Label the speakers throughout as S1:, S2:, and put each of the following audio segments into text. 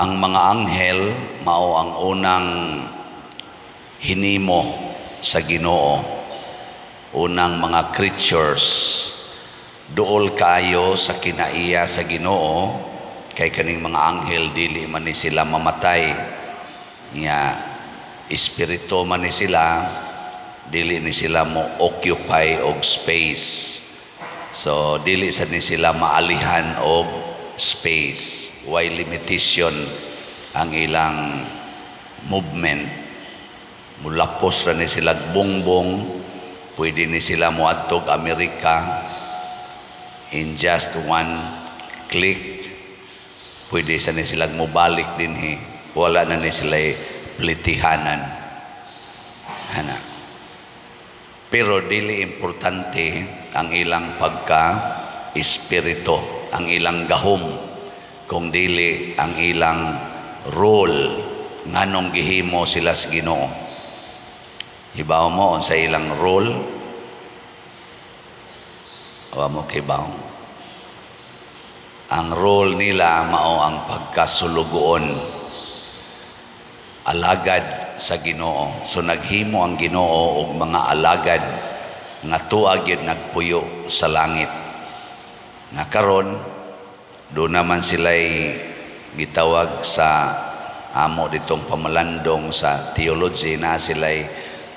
S1: Ang mga anghel mao ang unang hinimo sa Ginoo, unang mga creatures. Duol kaayo sa kinaiya sa Ginoo kay kaning mga anghel dili man ni sila mamatay. Nya espiritu man ni sila, dili ni sila mo occupy og space. So dili sad ni sila maalihan og space. Way limitation ang ilang movement. Mulapos ra ni sila bongbong, pwede ni sila moadtog Amerika in just one click. Pwede sa ni sila mobalik dinhi. Wala na ni sila plitihanan. Ana. Pero dili importante ang ilang pagka espiritu, ang ilang gahom, kung dili ang ilang role, nganong gihimo sila sa Ginoo. Hibaw mo unsa ilang role? Wa mo kibaw? Ang role nila mao ang pagkasulugoon, alagad sa Ginoo. So naghimo ang Ginoo og mga alagad nga tuag gyud nagpuyo sa langit. Nga karon do naman sila'y gitawag sa amo ditong pamalandong sa theology na sila'y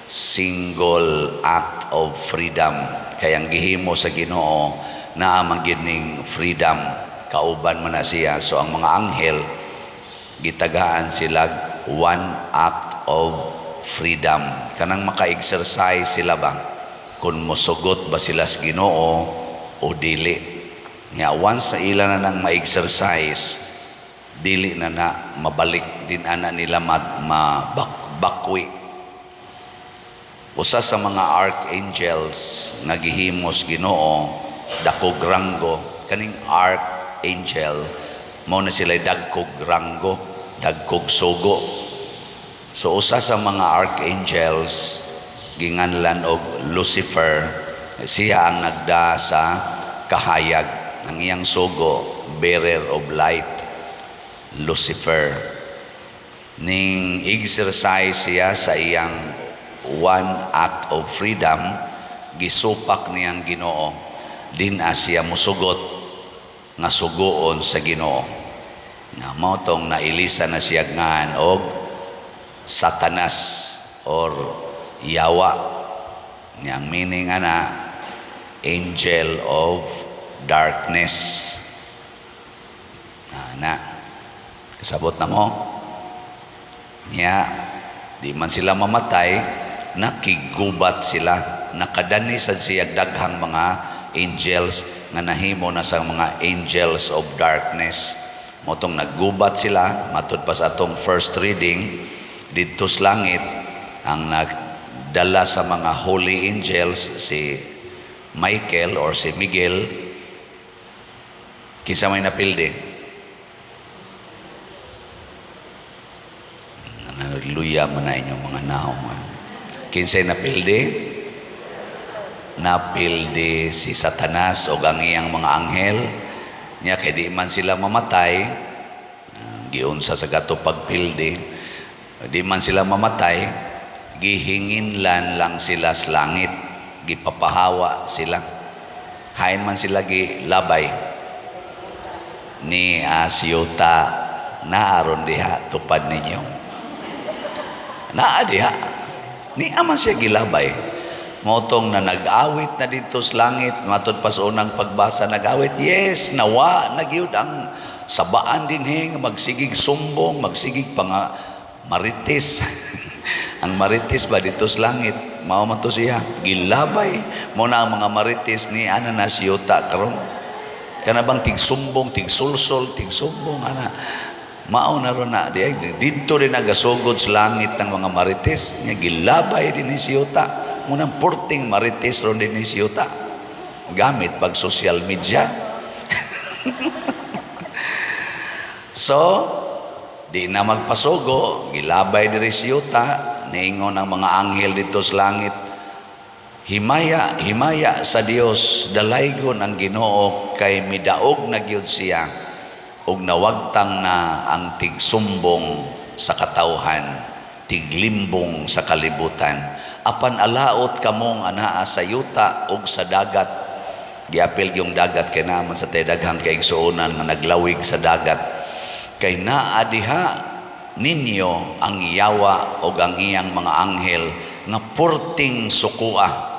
S1: single act of freedom. Kay ang gihimo sa Ginoo naa man gyud ning freedom, kauban man na siya. So ang mga anghel gitagaan sila one act of freedom, kanang maka-exercise sila ba kung mosugot ba sila sa Ginoo o dili. Nga once na ila na nang ma-exercise, dili na na mabalik din ana nila mabakwi. Usa sa mga archangels nga gihimos Ginoo, dakog ranggo kaning archangel, mao na sila dagkog ranggo, dagkog sugo. So usa sa mga archangels ginganlan og Lucifer. Siya ang nagda sa kahayag. Ang iyang sugo, bearer of light, Lucifer. Ning exercise siya sa iyang one act of freedom, gisupak niyang Ginoo. Din siya musugot nga sugoon sa Ginoo. Nga mao tong nailisa na siya ngan og Satanas or Yawa. Yang meaning ana, angel of darkness. Na, kasabot na mo? Niya, di man sila mamatay, nakigubat sila. Nakadani sad siya daghang mga angels nga nahimo na sa mga angels of darkness. Motong naggubat sila, matud pa sa atong first reading, didto sa langit, ang nagdala sa mga holy angels, si Michael or si Miguel. Kinsa may napildi? Luya man na inyong mga naong. Kinsay napildi? Napildi si Satanas o ang iyang mga anghel. Nya kay di man sila mamatay, giunsa sa gato pagpildi. Di man sila mamatay, gihinginlan lang sila sa langit, gipapahawa sila. Hain man sila gilabay ni Asyuta naaron diha tupad ninyo. Naa diha. Ni aman siya gilabay. Motong na nag-awit na dito sa langit, matod pa sa unang pagbasa, nag-awit, yes, nawa na gyud ang sabaan dinhi nga magsigig sumbong, magsigig pa nga marites. Ang marites ba dito sa langit, mao man to siya, gilabay. Mo na ang mga marites ni ana na siyuta karon. Kana bang tigsumbong, tigsulsol, tigsumbong ana. Mao na ron na di didto rin nagasugod sa langit ng mga marites nya gilabay din ni siyuta. Munang porting marites ron din ni siyuta. Gamit pag social media. So, di na magpasugo, gilabay diri siyuta, niingon ang mga anghel dito sa langit, "Himaya, himaya sa Dios, dalaygon ang Ginoo kay midaog na gyud siya." Ug nawagtang na ang tigsumbong sa katawhan, tiglimbong sa kalibutan. Apan alaot kamong anaa sa yuta ug sa dagat. Giapil yung dagat kay naa man sa tay daghang kaigsuonan nga naglawig sa dagat. Kay naa diha ninyo ang yawa ug ang iyang mga anghel nga purting sukua.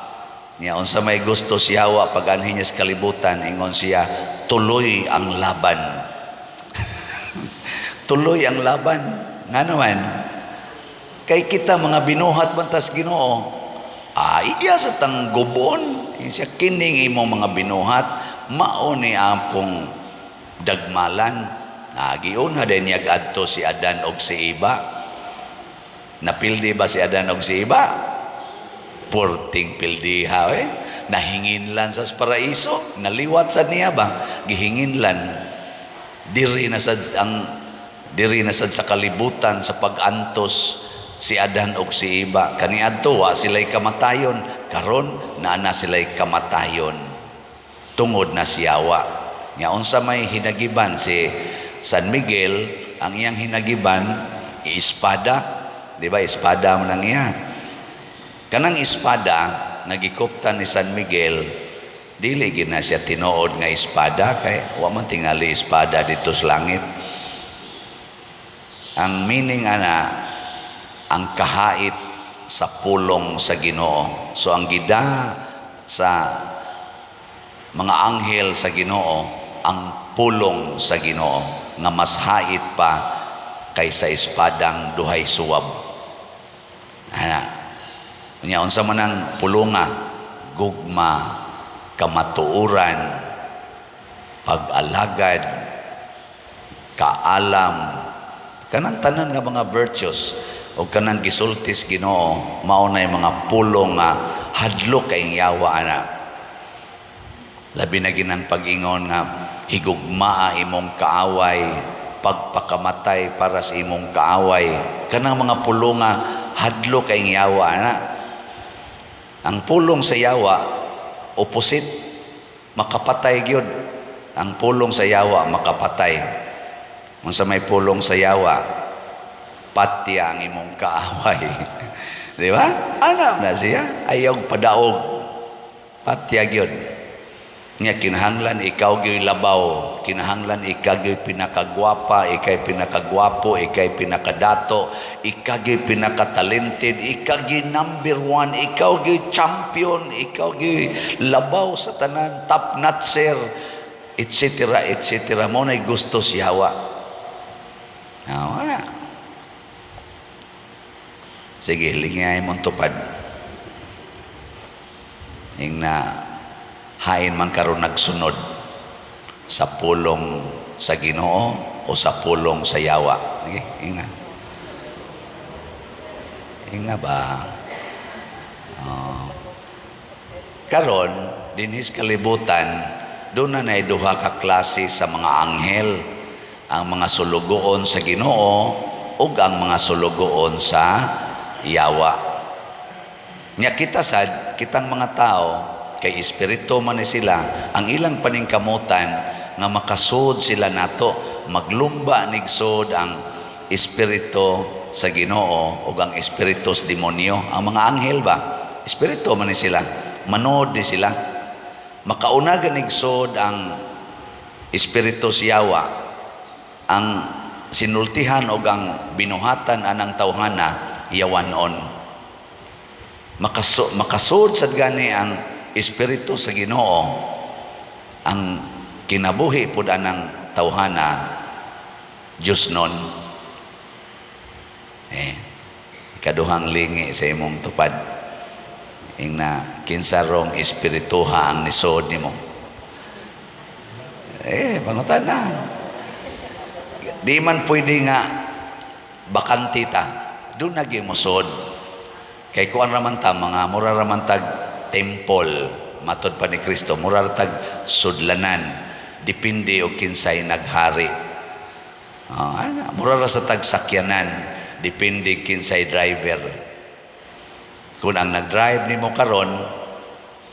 S1: Nya unsa may gusto si yawa pag anhi niya sa kalibutan, ingon siya, "Tuloy ang laban. Tuloy ang laban." Nga naman, kay kita mga binuhat man tas Ginoo. Ah, iya sa tang gubon, siya kining imong mga binuhat, mao ni akong dagmalan. Ah, giuna din niya adto si Adan og si Eva. Napildi ba si Adan og si Eva? Purting pildiha eh. Nahinginlan sa paraiso, naliwat sa niya ba? Gihinginlan. Diri na sad sa kalibutan sa pag-antos si Adan og si Eva. Kaniadto wa sila'y kamatayon, karon naa na sila'y kamatayon. Tungod na siyawa. Nga unsa may hinagiban si San Miguel, ang iyang hinagiban espada, di ba? Espada man ang iya. Kanang espada nga gikuptan ni San Miguel, dili gid na siya tinuod nga espada kay wa man tingali espada dito sa langit. Ang meaning ana, ang kahait sa pulong sa Ginoo. So ang gida sa mga anghel sa Ginoo, ang pulong sa Ginoo nga mas hait pa kaysa espadang duhay suwab. Ana. Unya unsa man ang pulunga? Gugma, kamatuoran, pag-alagad, kaalam, kanang tanan nga mga virtues o kanang gisultis Ginoo, mao na yung mga pulong nga hadlok kay yawa ana. Labi na ginang pag-ingon nga higugmaa imong kaaway, pagpakamatay para sa imong kaaway, kanang mga pulong nga hadlok kay yawa ana. Ang pulong sa yawa, opposite, makapatay gyud. Ang pulong sa yawa makapatay. Unsa may pulong sa yawa? Patya ang imong kaaway. Di ba? Alam na siya. Ayaw padaog. Patya gyud. Nya kinahanglan ikaw gyud labaw, kinahanglan ikaw gyud pinakagwapa, ikay pinakagwapo, ikay pinakadato, ikaw gyud pinakatalented, ikaw gyud number one, ikaw gyud champion, ikaw gyud labaw sa tanan, top notcher, etc. etc. Mao na'y gusto siya wa. Ah, wala. Sige, lingay mong tupad. Ing na hain man karon nagsunod sa pulong sa Ginoo o sa pulong sa yawa. Sige, ing na. Ing na ba? Oh. Karon, dinhis kalibutan, doon na nay duha ka klase sa mga anghel. Ang mga sulugoon sa Ginoo ug ang mga sulugoon sa yawa. Nya kita sad, kitang mga tao, kay espiritu man ni sila, ang ilang paningkamutan nga makasud sila nato, maglumba nigsod ang espiritu sa Ginoo ug ang espiritu sa demonyo. Ang mga anghel ba, espiritu man ni sila, manod ni sila. Makauna ganigsod ang espiritu sa yawa, ang sinultihan o ang binuhatan anang tawhana yawanon. Makasud sad gani ang espiritu sa Ginoo, ang kinabuhi pud anang tawhana Diyos nun. Eh, ikaduhang lingi sa imong tupad. Ing na kinsa rong espirituha ang nisod nimo. Eh, pangutan na. Di man pwede nga bakante ta. Doon na musod. Kay kuan raman ta, mga mura raman tag temple, matod pa ni Kristo, mura ra tag sudlanan. Depende og kinsay naghari. Ah, ana, mura ra sa tag sakyanan, depende kinsay driver. Kung ang nag-drive nimo karon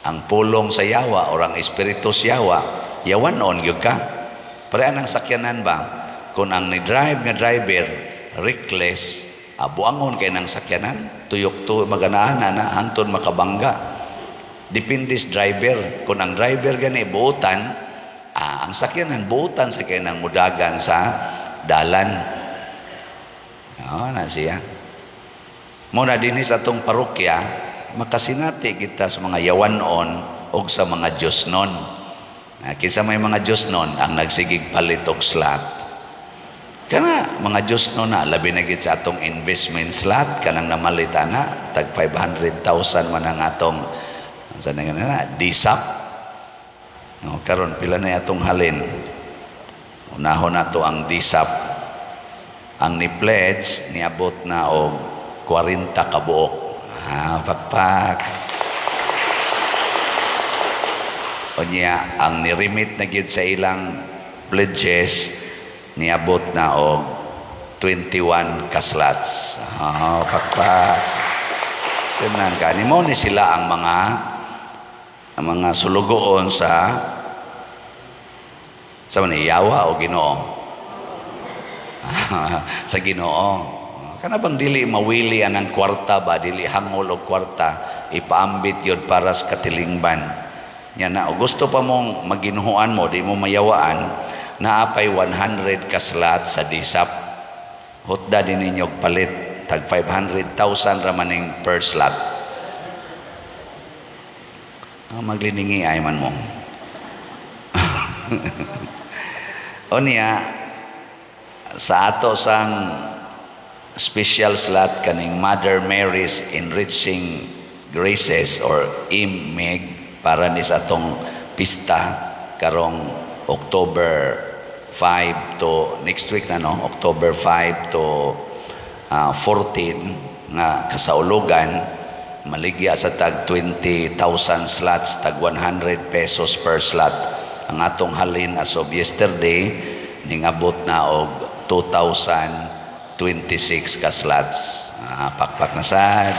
S1: ang pulong sa yawa or ang espiritu sa yawa, yawanon gyud ka. Pareha ng sakyanan ba? Kung ang ni-drive nga driver reckless, buangon kay ng sakyanan, tuyok to maganaan na hantod makabangga. Depende sa driver. Kung ang driver gani buutan, ang sakyanan buutan sa kay nang mudagan sa dalan. Oh, na siya. Muna dinhi sa atong parokya, makasinati kita sa mga yawanon o sa mga Diyosnon. Kinsa may mga Diyosnon ang nagsigig palit og slot. Kana mga Diyosnon na labi na gid sa atong investment slot kanang namalit ana tag 500,000 man ang atong sa na na DSAP. No, karon pila na atong halin. Unahon nato ang DSAP. Ang ni-pledge niabot na og 40 kabuok. Pakpak. Unya ang ni-remit na gid sa ilang pledges niabot na og 21 ka slots. Pakpak. Sinan kani mo ni sila ang mga sulugoon sa man yawa o Ginoo. Sa Ginoo. Kana bang dili mawili anang kwarta ba, dili hangol og kwarta, ipaambit yun para sa katilingban. Nya na, o gusto pa mong maginuhuan mo, di mo mayawaan, naapay 100 ka slot sa DSAP. Hutda din ninyo og palit, tag 500,000 ra maning per slot. Magliningi ay man mo. O niya, sa ato sang special slot kaning Mother Mary's Enriching Graces or IMEG para ni sa atong pista karong October 5 to next week na, no, October 5 to 14 nga kasaulugan, maligya sa tag 20,000 slots, tag 100 pesos per slot. Ang atong halin as of yesterday ningabot na og 2,026 ka slots. Pakpak na sad.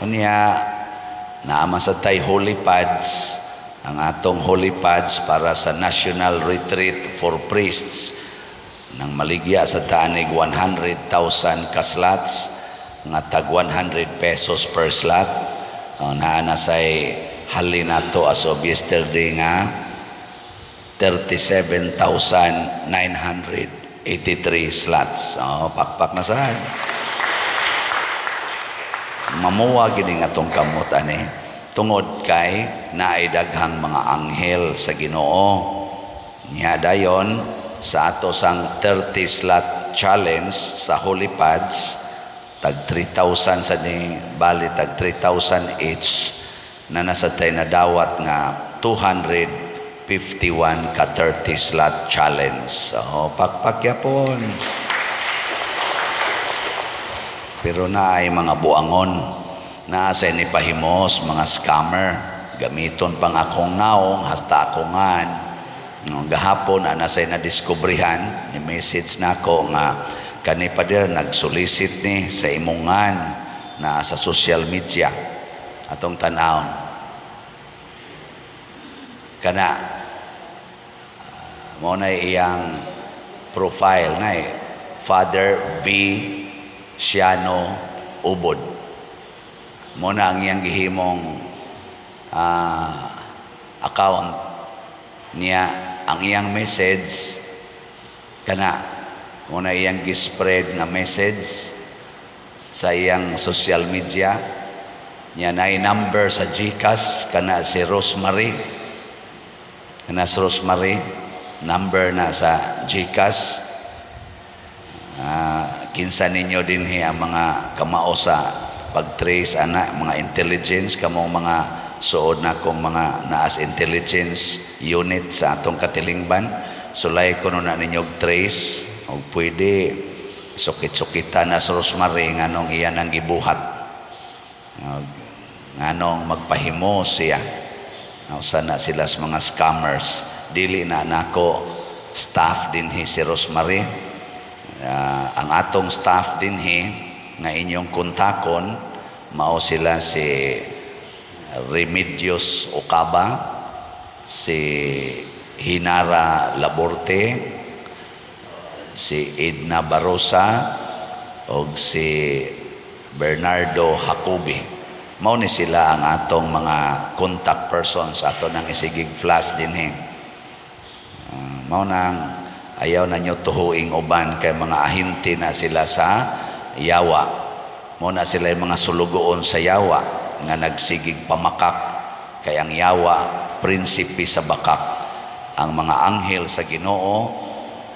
S1: Unya naama sa tay holy pads. Ang atong holy pads para sa National Retreat for Priests nang maligya sa tanig 100,000 ka slots nga tag 100 pesos per slot. Naa na say halin nato as of yesterday nga 37,983 slots. Oh, pakpak na sad. Mamuwa gini nga atong kamot ani tungod kay naay daghang mga anghel sa Ginoo. Niya dayon sa ato sang 30 slot challenge sa Holy Pads, tag 3,000 sa ni bali tag 3,000 each na nasa tay nadawat nga 251 ka 30 slot challenge. So, pakpak yapon. Pero naay mga buangon, naa sa ni pahimos mga scammer, gamiton pang akong naong hasta akongan. No, gahapon ana say nadiskubrihan ni message nako nga kani pader nagsolicit ni sa imongan na sa social media atong tan-awon. Kana mo na iyang profile na Father V Siano Ubod. Mo na ang iyang gihimong account niya. Ang iyang message kana mo na iyang gispread nga message sa iyang social media niya, na number sa GCash kana si Rosemary, kana si Rosemary number na sa GCash. Kinsa ninyo dinhi ang mga kamao sa pag-trace ana, mga intelligence, kamong mga suod na kong mga naas intelligence unit sa atong katilingban, sulay ko na ninyo og trace og pwede sukit-sukitan na sa Rosemary nganong iyan ang gibuhat, nganong magpahimo siya. Usa na sila sa mga scammers. Dili na nako staff dinhi si Rosemary. Ang atong staff dinhi nga inyong kontakon mao sila si Remedios Ocaba, Si Hinara Laborte, si Edna Barosa ug si Bernardo Jacobi. Mao ni sila ang atong mga contact persons ato nang isigig flash dinhi. Mao nang ayaw na nyo tuhuing uban kay mga ahente na sila sa yawa. Mao na sila yung mga sulugoon sa yawa nga nagsigig pamakak, kay ang yawa prinsipe sa bakak. Ang mga anghel sa Ginoo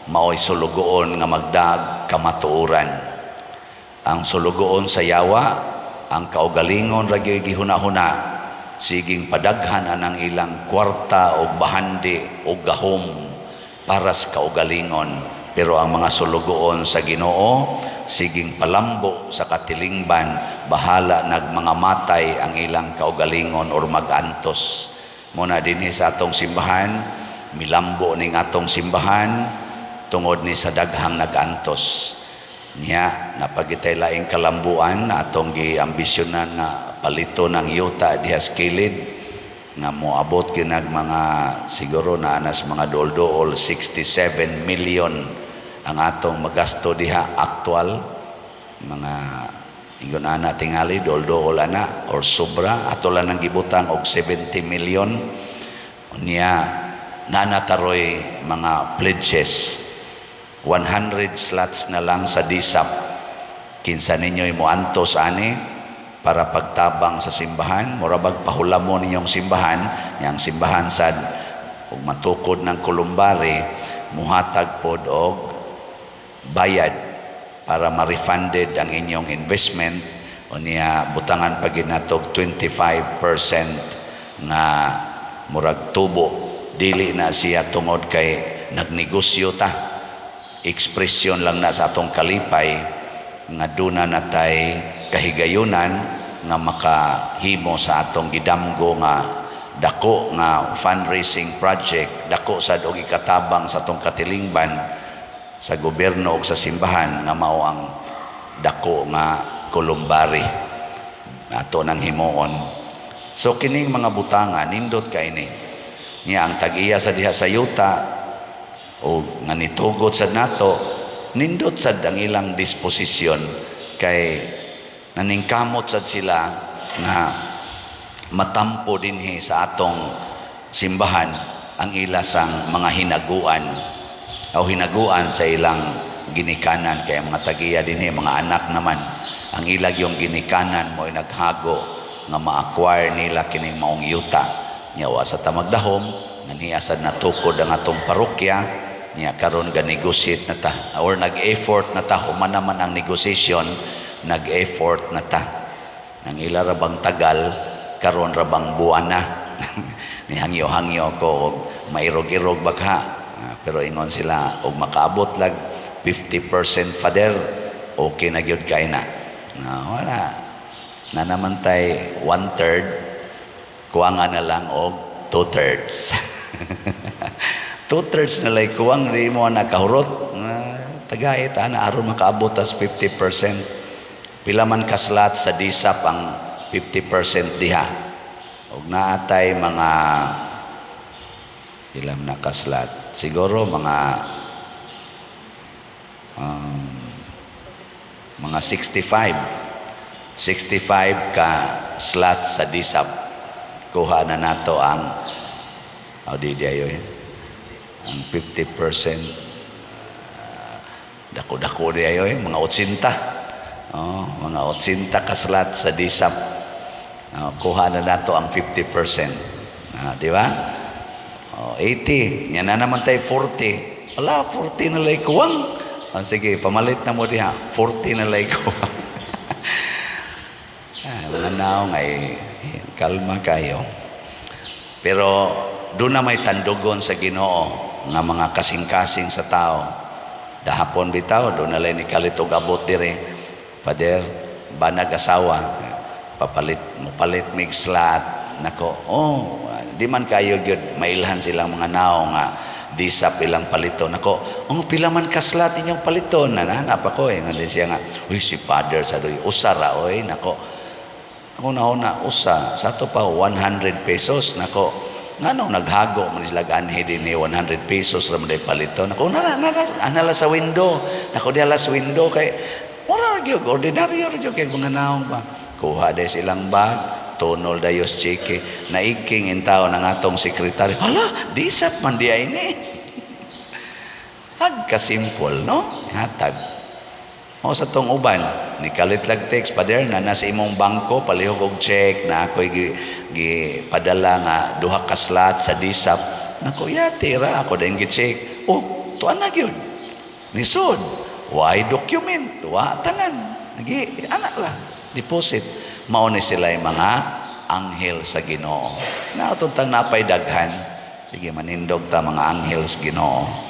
S1: mao'y sulugoon nga magdag kamatuoran. Ang sulugoon sa yawa, ang kaugalingon ra gyud gihuna-huna, siging padaghan anang ilang kwarta o bahandi o gahom para sa kaugalingon. Pero ang mga sulugoon sa Ginoo, siging palambo sa katilingban, bahala nag mga matay ang ilang kaugalingon or magantos. Muna dinhi sa atong simbahan, milambo ning atong simbahan tungod ni sa daghang nagantos. Niya, napagitay laing kalambuan na atong giambisyonan nga palito ng yuta diha sa kilid nga moabot kinag mga siguro na anas mga dool-dool 67 million ang atong magasto diha, actual mga ingon ana tingali dool-dool ana or sobra. Ato lang nang gibutang og 70 million. Niya, nanataroy mga pledges, 100 slots na lang sa DSAP. Kinsa ninyo'y moantos ani para pagtabang sa simbahan, mura bag pahulamon ninyong simbahan. Yang simbahan sad ug matukod ng columbary, muhatag pod og bayad para ma-refunded ang inyong investment. O niya, butangan pa gid nato og 25% nga murag tubo. Dili na siya tungod kay nagnegosyo ta, ekspresyon lang na sa atong kalipay nga duna natay kahigayunan nga makahimo sa atong gidamgo nga dako nga fundraising project, dako sad og ikatabang sa atong katilingban, sa gobyerno ug sa simbahan, nga mao ang dako nga columbary ato nang himuon. So kining mga butanga nindot kay ni. Niya, ang tag-iya sa diha sa yuta o nga nitugot sad nato, nindot sad ang ilang disposisyon kay naningkamot sad sila nga matampo dinhi sa atong simbahan ang ila sang mga hinaguan o hinaguan sa ilang ginikanan, kay ang mga tagiya dinhi mga anak naman. Ang ilag yung ginikanan mo'y naghago nga ma-acquire nila kining maong yuta. Nya wa sa tamagdahom nga niya sad natukod ang atong parokya. Niya, karon ga negotiate na ta or nag-effort na ta. Human naman ang negotiation, nag-effort na ta. Ang ila ra bang tagal, karon ra bang buwan na ni hangyo-hangyo ko og mairog-irog bakha. Ah, pero ingon sila og makaabot lag 50%, Father, okay na gyud kay na. Ah, wala na naman tay one third, kuwanga na lang og 2/3. 2/3 na lay kuwang, di mo nakahurot. Ah, tagay ta na aron makaabot tas 50%. Pila man ka slot sa DSAP ang 50% diha? Og naatay mga pila man ka slot, siguro mga 65, 65 ka slot sa DSAP. Kuha na nato ang, oh, di di ayo eh. Ang 50%, dako-dako di ayo eh, mga 80. Oh, mga 80 ka slot sa DSAP. Oh, kuha na nato ang 50%. Ah, di ba? Oh, 80. Yan na naman tayo 40. Wala, 40 na lay kuwang. Oh, sige, pamalit na mo diha. 40 na lay kuwang. Ah, mga naong ay kalma kayo. Pero doon na may tandugon sa Ginoo nga mga kasing-kasing sa tao. Dahapon bitaw, doon na lang ni kalit og abot dire. "Father, banag asawa, papalit, mo palit mig slot." Nako, oh, di man kayo gyud mailhan silang mga naong nga disap ilang palito. Nako, "Oh, pila man ka slot inyong paliton?" Nananap ako eh. Nga din siya nga, "Uy, si Father sa doy, usa ra, oy." Nako, ako na usa. Sa ato pa, 100 pesos. Nako, Ngano naghago man sila anhi dinhi, 100 pesos ra man day palito. Nako, nara nara anala sa window. Nako, diala sa window kay mura ra gyud, ordinaryo ra gyud kay mga naong ba. Kuha day silang bag, tunol dayos cheque, naiking intaw ng atong sekretary. Hala, di sap man di ay ni. Hag kasimple, no? Hatag. O sa tong uban, ni kalit lag text, "Pader, na nasa imong bangko, palihog og check na ako'y gi padala nga duha ka slot sa DSAP." Nako, yati ra ako din gi-check. Oh, tuan na gyud. Nisod. Why document? Wa tanan. Nagi anak lah. Deposit. Mao ni sila yung mga anghel sa Ginoo. Nautong tang napay daghan. Sige, manindog ta mga anghel sa Ginoo.